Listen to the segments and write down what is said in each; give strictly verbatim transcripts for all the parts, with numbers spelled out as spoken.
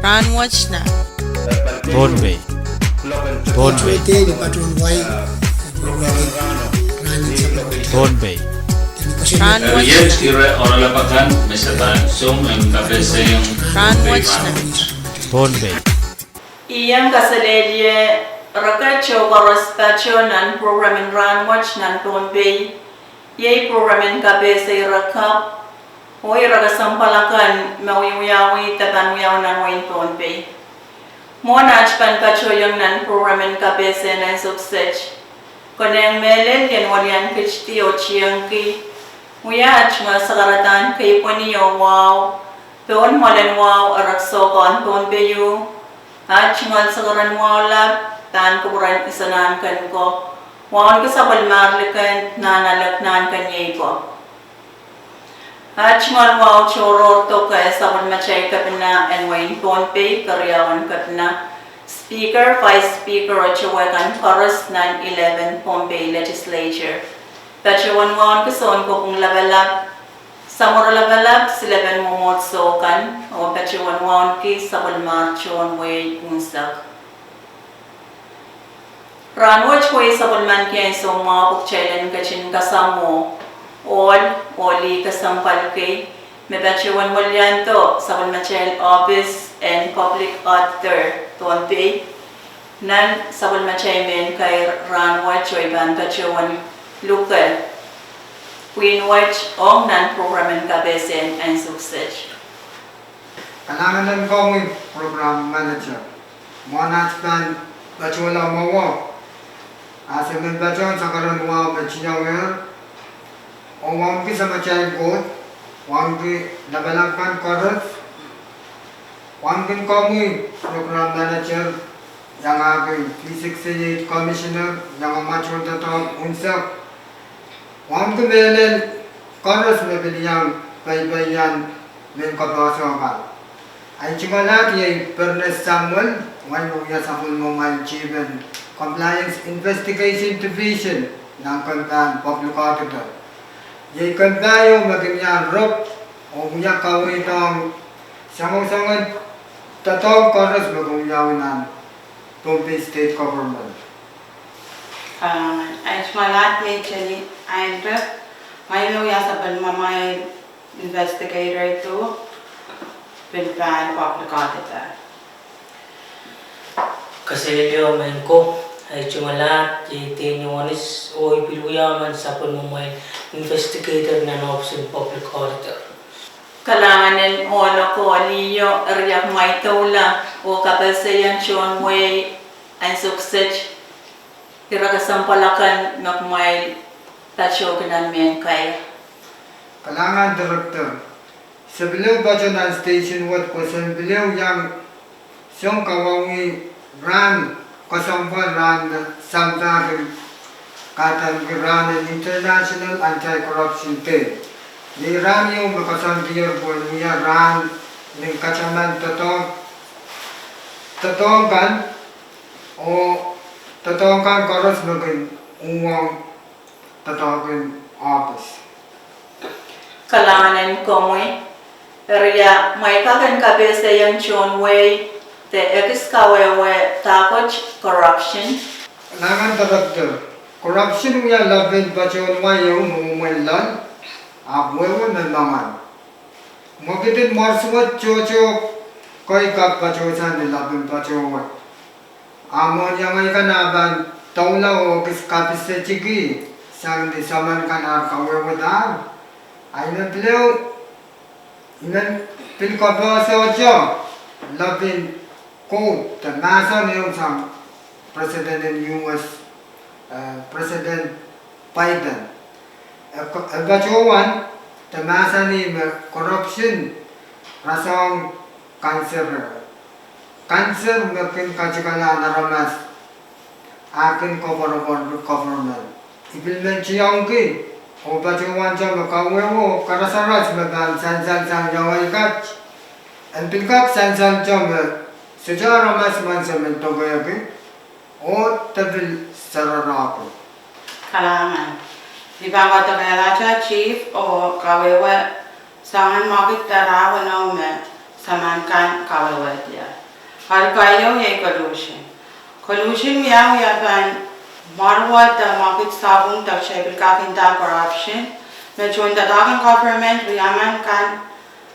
Rahnwet nan Pohnpei. Pohnpei. Pohnpei. Rahnwet nan Pohnpei. Iang kaselehlie reket oh koaros patoh nan prokram en Rahnwet nan Pohnpei. Iei prokram en kapehse ire kapw oh ire kesempwal akan me wiewiawi dipan wiawi nan wehin Pohnpei. Mwohn aht pahn patohiong nan prokram en kapehse en ansou kiset, konehng mehlel ien welian kitidi oh tiengki wia aht tungoal sakaradahn keipweni oh wahu pohn mwoalen wahu erekiso kan Pohnpei. Aht tungoal sakaradahn wahu lap pahn kupwuren Isanahn Kenko, wauneki sapwellimahr Liken nan alek Nahnkeniei ko. Aht tungoal wahu tohrohr doke sapwellimatail kepina en wehin Pohnpei, keriaun kepina, Speaker, Vice Speaker oh towe kan koaros nan eleven Pohnpei Legislature. Patohwan wauneki Sounkopwung Lapalap, Samworo Lapalap, silepen mwomwohdiso kan, oh patohwan wauneki sapwellimahr tohn wehi unsek. Rahnwet wehi sapwellimaniki ansou mwahu pwe kitail en ketin kasamwo ohl oh lih kesempwal kei me patohwan weliando sapwellimatail ohpis en Public Auditor Pohnpei nan sapwellimatail mehn kair rahnwet oh I pahn patohwan luke pwihn wet ong nan prokram en kapehse en ansou kiset. Kalahngan en komwi prokram manager. Mwohn aht pahn patohla mwowe, ahpw I men patohwan sakaradahn wahu me tiawer oh wauneki samatail Koht, wauneki lapalap kan koaros, wauneki komwi prokram manager, iangahki V sixty-eight commissioner, iangahki mwomwohdiso doadoahk unsek, wauneki mehlel koaros me pil iang peipeian mehn kapehse kan. Ahi tungoal ahd iei Bernice Samuel, wia sapwellimamwail Chief en Compliance Investigation Division nan kempahn Public Auditor. Iei kempa ieu me kin iang rop oh wia kaweid ong soangen doadoahk koaros me kin wiawi nan Pohnpei State Government. Ahi tungoal ahd iei Jenny Heinrich, ngehi me wia sapwellimamwail investigator tu pil pahn Public Auditor. Kaselehlie mehn ko, ahi tungoal ahd iei Deni Onis oh I pil wia men sapwellimamwail investigator nan ohpis en Public Auditor. Kalahngan en ohl ko, lih ieu eri iang mwaidoula oh kapehse iang tohn wehi ansou kiset, ire kesempwal akan me kumwail patohki nan mehn kair. Kalahngan Director. Se pil ehu patoh nan station wet pwe se pil ehu iang song kawauwih rahn kesempwal, rahn sampah, kin kadaneki rahn en International Anti-Corruption Day. Iei rahn ieu me koasoandier pwehn wia rahn en kataman doadoahk kan oh doadoahk kan koaros me kin uhwong doadoahk en ohpis. Kalahngan en komwi. Eri ia mwein kak en kapehse iang tohn wehi de ekis kawehwe dahkot corruption? Kalahngan Director. Corruption wia lapin patohwan wai ieu me mwomwen loal ahpw wehwe me mangan. Mwekid en mwarsuwed tohto kei kak patohsang ni lapin patohwan. A mwohn iang ei kan ah pahn doula oh ekis kapisetiki sang ni soahng kan ah kawehwedahr, a I men pil ehu, I men pil kapehse lapin Koht de mahsen ieu sang President en U S, eh, President Biden. E patohwan de mahsanih me corruption rasehng kanser. Kanser me kin katikala aramas, a kin koapworopworki government. I pil men tiongki oh patohwante me kawehwe karasaras me pahn sansal sang iang ei kat, en pil kak sansalte me sohte aramas menseng men dokehki oh de pil sarahrahki. Kalahngan. I pahn kadokehlahte Chief oh kawehwe soangen mwekid de rahn weneu me saman kan kawehwehdier. Eri keieu iei collusion. Collusion wiawi wiepen mwarwo de mwekid sapwung de kitail pil kak inda corruption, me tohndoadoahk en government riemen kan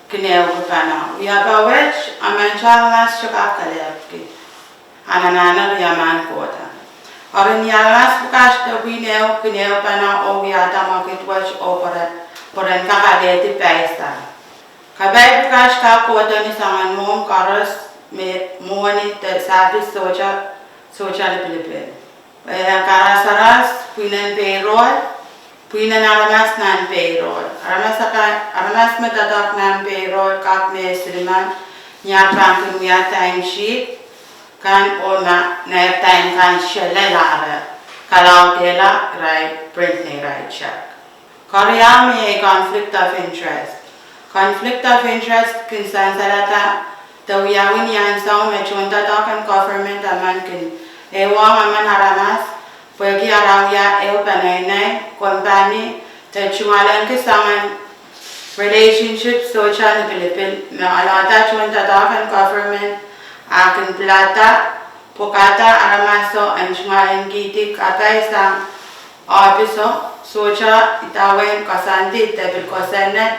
kin ehukipene. Wiepe wet, emente aramas te kak kelehpwki anahne riemen kohdo. Eri ni aramas pwukat de pwihn ehu kin ehupene oh wiahda mwekid wet oh pwe ren kak alehdi paisa, kapai pwukat kak kohdo ni soangen mwohmw koaros, me mwohni de service sohte, sohte lipilipil. E karasaras pwihn en payroll, pwihn en aramas nan payroll. Aramas me doadoahk nan payroll kak mehn silimen ni ar pahn kin wia time sheet kan oh ma neir time kan solahr kalaudehla irail print neirail check. Keriau me iei conflict of interest. Conflict of interest kin sansalada de wiawi ni ansou me tohndoadoahk en government emen kin ehuong emen aramas pwehki ara wia ehu peneinei, kompani, de tungoalenki soangen relationship sohte lipilipil me alehda tohndoadoahk en government a kin pilada pwukada aramaso en tungoalenkihdi kapaisang ohpiso sohte idawehn koasoandi de pil kosonned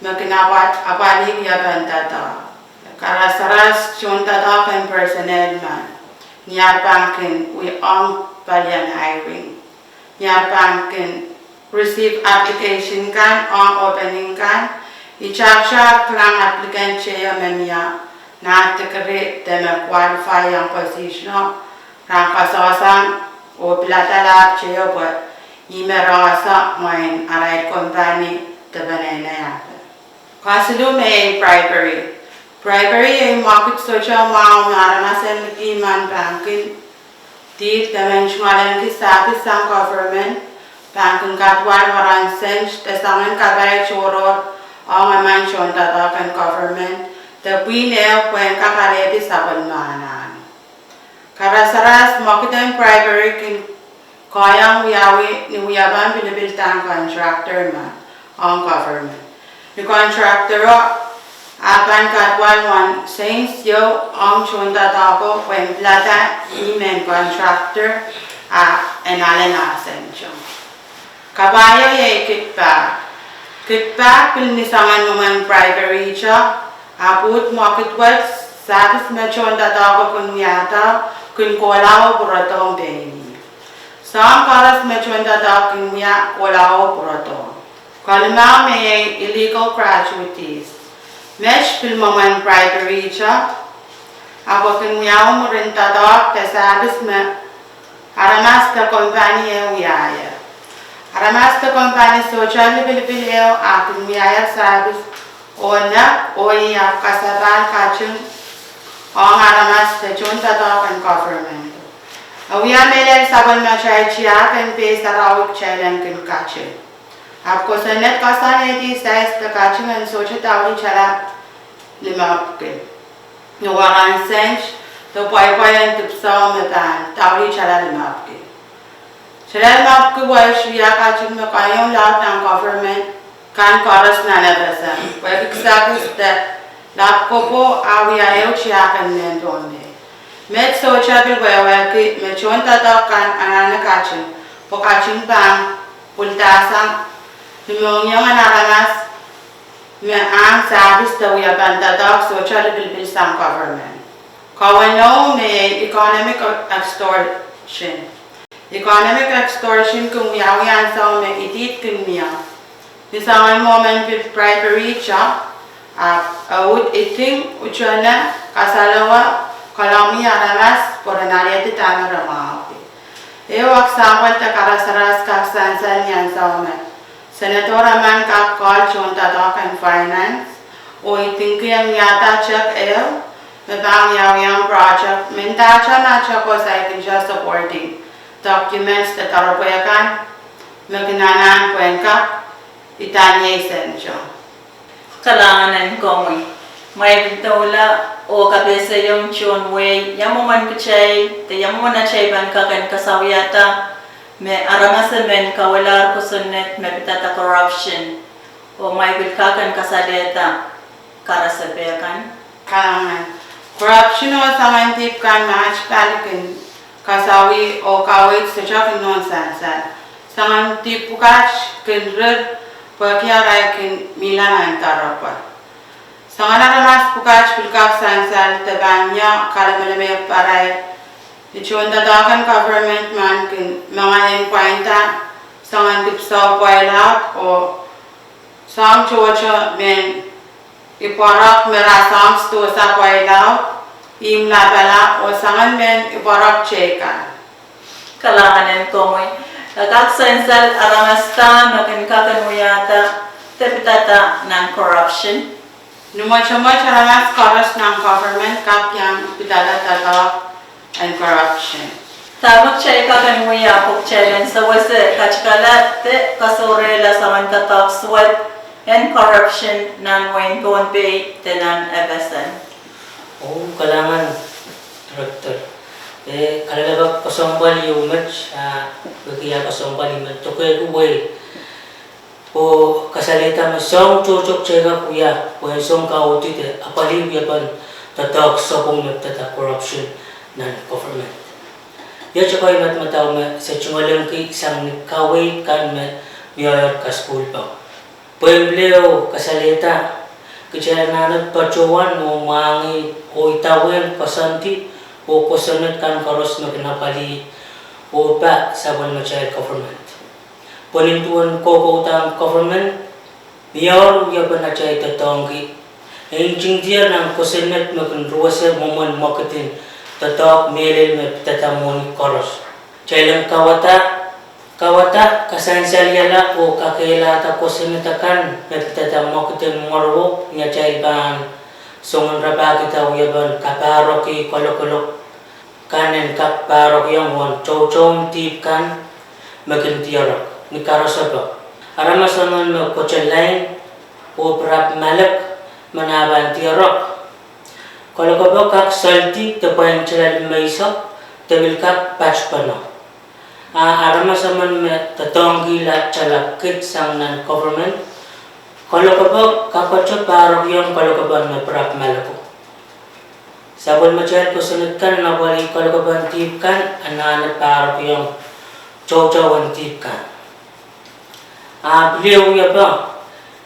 me kin apwalih wiepen doadoahk. Karasaras tohndoadoahk en personnel men, ni ar pahn kin wia ong palien hiring, ni ar pahn kin receive application kan ong opening kan, itail kilang applicant teio me mie nah degree de me qualify ong positiono, rahn koasoakoasoan oh pilada lahp teio pwe ih me rohso mwein arail kompani de peneinei ape. Kesiluh me iei bribery. Bribery iei mwekid sohte mwahu me aramas en liki men pahn kin dihp de men tungoalenki service sang government pahn kin kaduwal warrant sent de soangen kapai tohrohr ong emen tohndoadoahk en government de pwihn ehu pwehn kak alehdi sapwellime anahn. Karasaras mwekid en bribery kin kohieng wiawi ni wiepen pilipil dahn contractor men ong government. Ni contractoro ah pahn kaduwal warrant sent ieu ong tohndoadoahko pwehn pilada ih mehn contractor a en ale nah sent o. Kapwaiada iei kickback. Kickback pil ni soangen mwomwen bribery te, ahpw uhd mwekid wet service me tohndoadoahko kin wiahda kin kohla oh pwurodohng pein ih. Soahng koaros me tohndoadoahk kin wia kohla oh pwurodohng. Kelimau me iei illegal gratuities. Met pil mwomwen bribery te, ahpw e kin wiawi mwurin doadoahk de service me aramas de kompani e wiahier. Aramas de kompani sohte lipilipil ehu a kin wiahier service oh nek oh ih ahpw kasapahl kating ong aramas de tohndoadoahk en government. E wia mehlel sapwellimatail tiahk en pei sarawi kitail en kin kating. Ahpw kosonned koasoanehdi sais de kating en sohte daulih tala limepwuki, ni warrant sent de pweipwei en dipwisou me pahn daulih tala limepwuki. Tala limepwuki wet wia kating me keieu laud nan government kan koaros nan FSM, pwehki kisakis de lapwopwo a wia ehu tiahk en mehn Pohnpei. Met sohte pil wehwehki me tohndoadoahk kan anahne kating pwe kating pahn pwildahsang ni mohngiong en aramas me ahn service de wiepen doadoahk sohte lipilipil sang government. Kawenou me iei economic extortion. Economic extortion kin wiawi ansou me idihd kin mie ni soangen mwomwen bribery te, ahpw e uhd iding, utene, kasalewe, kolahng aramas pwe ren alehdi dahme re mwahuki. Ehu example de karasaras kak sansal ni ansou me senator emen kak call tohndoadoahk en finance oh idingki en wiahda check ehu me pahn wiawiong project, mendahte ma check o saikinte supporting documents de doaropwe kan me kin anahn pwehn kak idahn iei sent o. Kalahngan en komwi. Mwein pil doula oh kapehsehiong tohn wehi ia mwomwen kitail de ia mwomwen atail pahn kak en kasawiada me aramas emen kawelahr kosonned me pidada corruption, oh mwein pil kak en kasalehda karasepe kan. Kalahngan. Corruption oh soangen dihp kan me at pali kin kasawih oh kaweid sohte kin nohn sansal. Soangen dihp pwukat kin rir pwehki arail kin mihla nan doaropwe. Soangen aramas pwukat pil kak sansal de pahn iang kalamaleme pahrail. Ni tohn doadoahk en government men kin mengei en pwainda soangen dipwisou pweilaud oh soahng tohto mehn ipworok me rasehng sidohsa pweilaud, ihmw lapala oh soangen mehn ipworok teikan. Kalahngan en komwi. E kak sansal aramas da me kin kak en wiahda de pidada nan corruption? Ni mwotomwot aramas koaros nan government kak iang pidada doadoahk en corruption. Dahme kitail kak en wia pwe kitail en sewese katikala de kasohrehla soangen doadoahk suwed en corruption nan wehin Pohnpei de nan FSM? Oh, kalahngan, Director. E kalelapak kesempwal ieu met, ah, wehwehki kesempwal ieu met, dok wehwehki oh kasalehda me soahng tohto kitail kak wia pwe en song kauhdi de apwalih wiepen doadoahk sapwung me pidada corruption nan government. Ia tohkoih madamadau me se tungoalenki sang ni kaweid kan me mie kasukuhlpe? Pwe en pil ehu kasalehda, kitail anahne patohwan oh mwahngih oh idawehn koasoandi oh kosonned kan koaros me kin apwalih oh pah sapwellimatail government. Pwe nin duwen kohkoudahn government, mie wiepen atail doadoahngki, e ntingdier nan kosonned me kin ruwese mwomwen mwekid en doadoahk mehlel me pidada mwohni koaros. Kitail en kawada, kawada kasansalehiala oh kakehlahda kosonned akan me pidada mwekid en mwarowok ni atail pahn song en rapahkihda wiepen kapahrokih kalokolok kan en kak pahrokiong uwen toutoun dihp kan me kin diarok. Ni karasepe, aramas emen me kote lain oh pirap malek me nah pahn diarok, kalokope kak saldi de pwain tala limeisek de pil kak patpene. A aramas emen me doadoahngkihla tala kid sang nan government, kalokope kak kote pahrokiong kalokopen me pirap maleko. Sapwellimatail kosonned kan en apwalih kalokopen dihp kan anahne pahrokiong toutoun dihp kan. A pil ehu wiepe,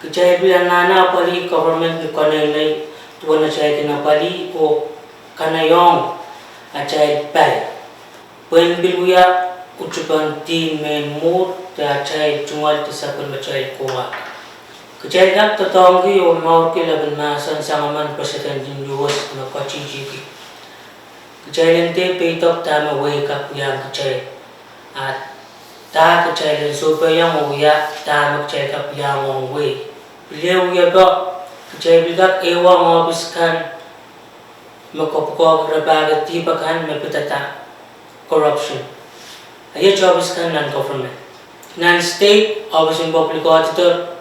kitail pil anahne apwalih government ni konehng duwen atail kin apwalih oh kanaiehng atail pai. Pwe en pil wia utupen dihn mehn mwuhr de atail tungoal de sapwellimatail kowa. Kitail kak doadoahngki oh mourki lepin mahsen sang emen President en US me koatitiki: Kitail en dehr peidek dahme wehi kak wiahiong kitail, a dah kitail en sohpeiong oh wia dahme kitail kak wiahiong wehi. Pil ehu wiepe, kitail pil kak ehuong ohpis kan me kopwukoahki rapahki dihp akan me pidada corruption. A iet ohpis kan nan government. Nan state, ohpisin Public Auditor,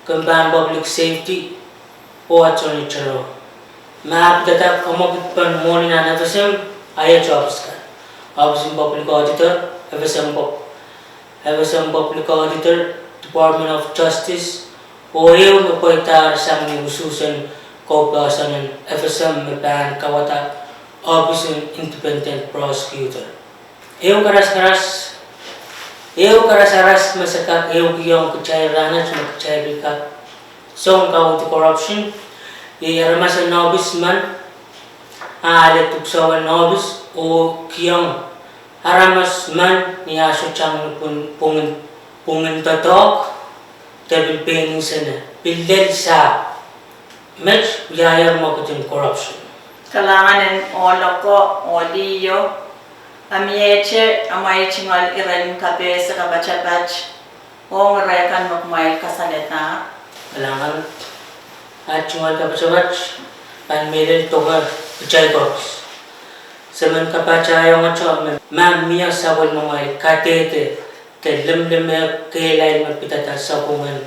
kempein Public Safety, oh Attorney General. Ma pidada kamwekidpen mwohni nan FSM, a iet ohpis kan: ohpisin Public Auditor, FSM Pub-, FSM Public Auditor, Department of Justice, oh ehu me pweidahr sang ni usuhsen koupohsoan en FSM me pahn kawada ohpisin Independent Prosecutor. Ehu karasaras, ehu karasaras me se kak ehukiong kitail rahnwet me kitail pil kak song kauhdi corruption, iei aramas en ohpis men a ale dipwisou en ohpis oh kihong aramas men ni ah sohte iang ni pwung, pwungin, pwungin doadoahk de pil pein nsene, pil lel sahpw. Met wiahier mwekid en corruption. Kalahngan en ohl oko oh liho. A miehte amwail tungoal iren kapehse kapatapat ong ire kan me kumwail kasalehda? Kalahngan. Aht tungoal kapatapat pahn mehlel doke kitail koaros. Se men kapatahiong ahto me ma mie sapwellimamwail kadehde de limlimehk kehlail me pidada sapwung en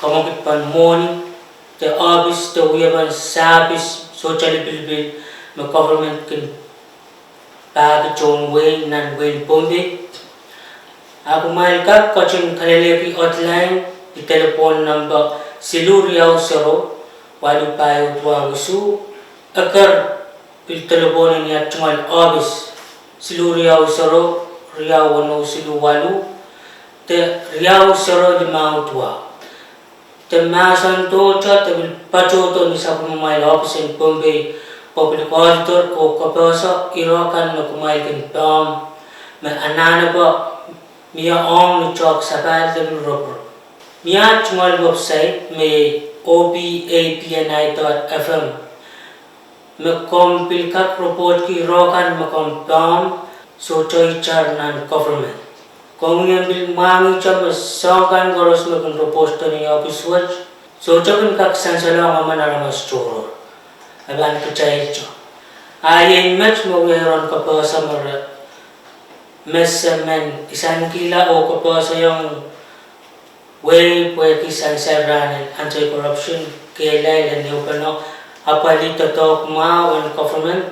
kamwekidpen mwohni de ohpis de wiepen sahpis sohte lipilipil me government kin pahki tohn wehi nan wehin Pohnpei, a kumwail kak ketin kalelehki hotline ni delepwohn nempe siluh riau sero, waluh pahieu duwau isuh, eker pil delepwohn en iat tungoal ohpis siluh riau sero riau weneu siluh waluh de riau sero limau duwau. De mahsen tohto de pil patohdo ni sapwellimamwail ohpis en Pohnpei Public Auditor oh koapohso ire kan me kumwail kin pahn, me anahnepe mie ong ni toahk sapahl de pil ropro. Mie tungoal website me O P A P N I dot F M me komw pil kak report ki ire kan me komw pahn sohte itar nan government. Komw iang pil mwahngih ihte me soahng kan koaros me kin report ni ohpis wet sohte kin kak sansalohng emen aramas tohrohr. E pahn kitailto. A iei met me wia iren koapohso me re mesemen isankihla oh koapohsoiong wehi pwehki sansal rahn en anti-corruption kehlail en ehupene apwalih doadoahk mwahu en government,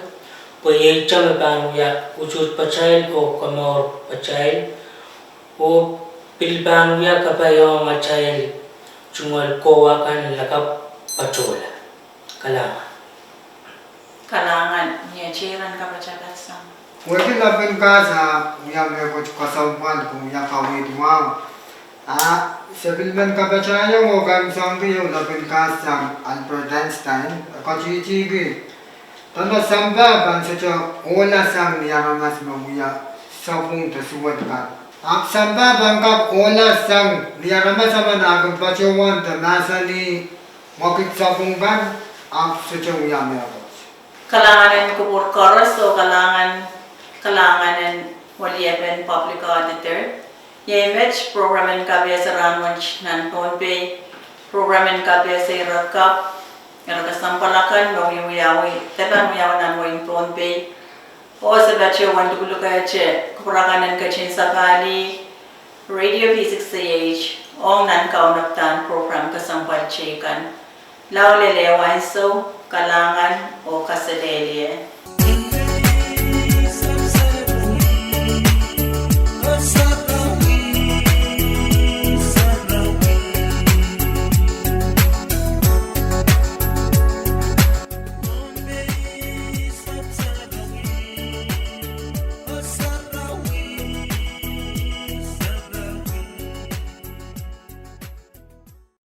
pwe iei ihte me pahn wia utuht patail oh komour patail oh pil pahn wia kapaiong atail tungoal kowa kan lakapw patohla. Kalahngan. Kalahngan. Ni ateran kapatapat sang. Wehwehki lapin kahs ah wia mehkot kesempwal oh wia kaweid mwahu. Ah, se pil men kapatahiong oh kaimwisekihong lapin kahs sang Albert Einstein, e ketikitik: Dene sampah pahn sohte ohla sang ni aramas me wia sapwung de suwed kan. Ahpw sampah pahn kak ohla sang ni aramas emen ah kin patohwan de mahsanih mwekid sapwung kan, ahpw sohte wia mehkot. Kalahngan en kupwur koaros oh kalahngan, kalahngan en weliepen Public Auditor. Iei met program en kapehse rahnwet nan Pohnpei, program en kapehse ire kapw, ire kesempwal akan me wiewiawi, de pahn wiawi nan wehin Pohnpei. Oh se patohwan luhluhkehte kupwur akan en ketin sapahlih Radio V six A H ong nan kaunop dahn program kesempwal teikan. Lao lel ansou, kalahngan oh kaselehlie.